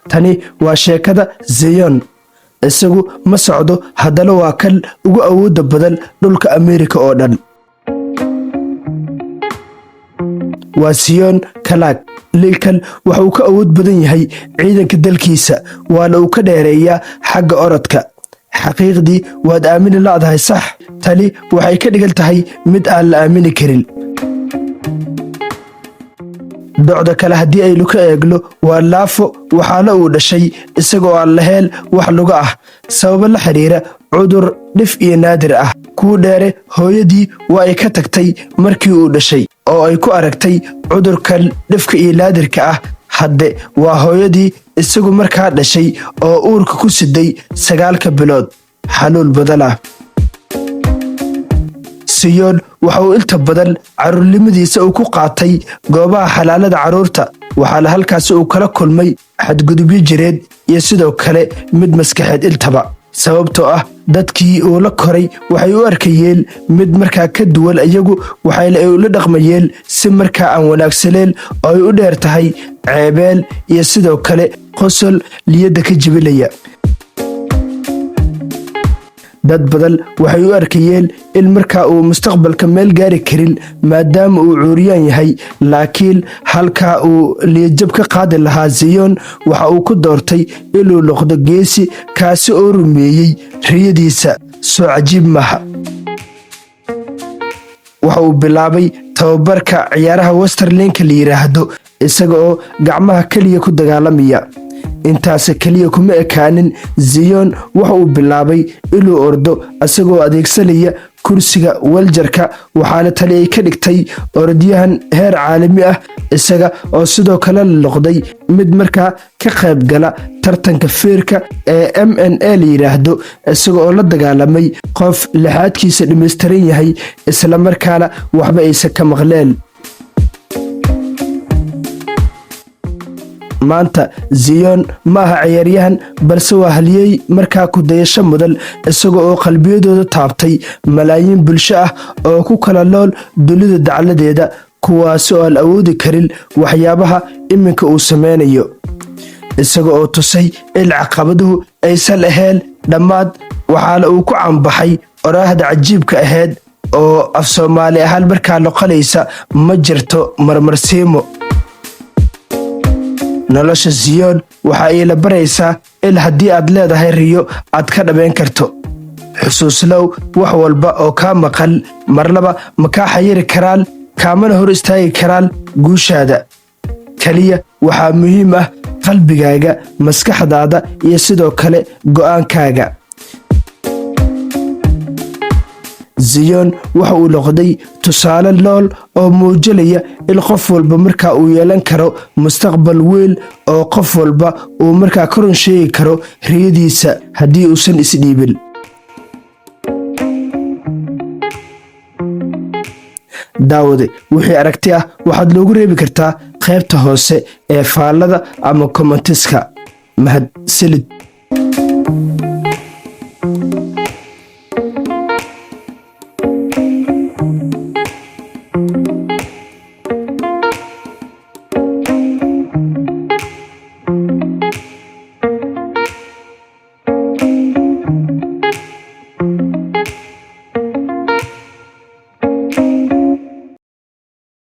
Tani waa sheekada Zion. Isagu ma socdo, haddana waa kan ugu awoodda badan dhulka Ameerika oo dhan. Waa Zion Clark. Lilkan waxa uu ka awood badan yahay ciidanka dalkiisa, waana uu ka dheereeyaa xagga orodka. Xaqiiqdii waad aamini la'dahay, sax? Tani waxay ka dhigan tahay mid aan la aamini karin. Docda kale haddii aynu ka eegno, waa laafo, waxaana uu dhashay isagoo aan laheen wax luga ah, sababo la xiriira cudur dhif iyo naadir ah. Kuu dheere, hooyadii waa ay ka tagtay markii uu dhashay oo ay ku aragtay cudurkan dhifka iyo naadirka ah. Hadde waa hooyadii isagu markaa dhashay oo uurka ku siday 9-ka bilood. Xanuun badan ah. Zion waxa uu inta badan carruurnimadiisa uu ku qaatay goobaha xalaalada carruurta, waxaana halkaasi uu kala kulmay xadgudubyo jireed iyo sidoo kale mid maskaxeed intaba, sababtoo ah dadkii uu la koray waxay u arkayeen mid markaa ka duwan iyagu, waxayna ay ula dhaqmayeen si markaa aan wanaagsaneen oo ay u dheer tahay ceebeel iyo sidoo kale qosol niyadda ka jebinaya. Dad badan waxay u arkayeen in markaa uu mustaqbalka meel gaari karin maadaama uu cuuriyaan yahay, laakiin halkaa uu niyadjab ka qaadi lahaa, Zion waxa uu ku doortay inuu noqdo geesi, kaasi oo rumeeyey riyadiisa. Soo cajiib maaha? Waxa uu bilaabay tababarka ciyaaraha wrestling-ka la yidhaahdo, isaga oo gacmaha keliya ku dagaalamaya. Intaas keliya kuma ekaanin. Zion waxa uu bilaabay inuu ordo isagoo adeegsanaya kursiga wheelchair-ka, waxaana tani ay ka dhigtay orodyahan heer caalami ah, isaga oo sidoo kale la noqday mid markaa ka qayb gala tartanka feerka ee MMA la yidhaahdo, isaga oo la dagaalamay qof lixaadkiisa dhammaystiran yahay, islamarkaana waxba aysan ka maqleen. Maanta Zion ma aha ciyaaryahan, balse waa halyeey markaa ku dayasho mudan, isaga oo qalbiyadooda taabtay malaayiin bulsho ah oo ku kala nool dunida dacladeeda, kuwaasi oo aan awoodi karin waxyaabaha iminka uu sameynayo, isaga oo tusay in caqabaduhu aysan ahayn dhammaad. Waxaana uu ku caanbaxay oraahda cajiibka ahayd oo af Soomaali ahaan markaa noqonaysa "Ma jirto marmarsiimo." Nolosha Zion waxa ay la baraysaa in haddii aad leedahay riyo, aad ka dhabayn karto. Xusuuslow, wax walba oo kaa maqan marnaba ma kaa xayiri karaan, kaamana hor istaagi karaan guushaada. Keliya waxaa muhiim ah qalbigaaga, maskaxdaada iyo sidoo kale go'aankaaga. Zion waxa uu noqday tusaale nool oo muujinaya in qof walba markaa uu yeelan karo mustaqbal weyn, oo qof walba uu markaa ka run sheegi karo riyadiisa haddii uusan isdhiibin. Daawade, wixii aragti ah waxaad loogu reebi kartaa qaybta hoose ee faallada ama comments-ka. Mahadsanid.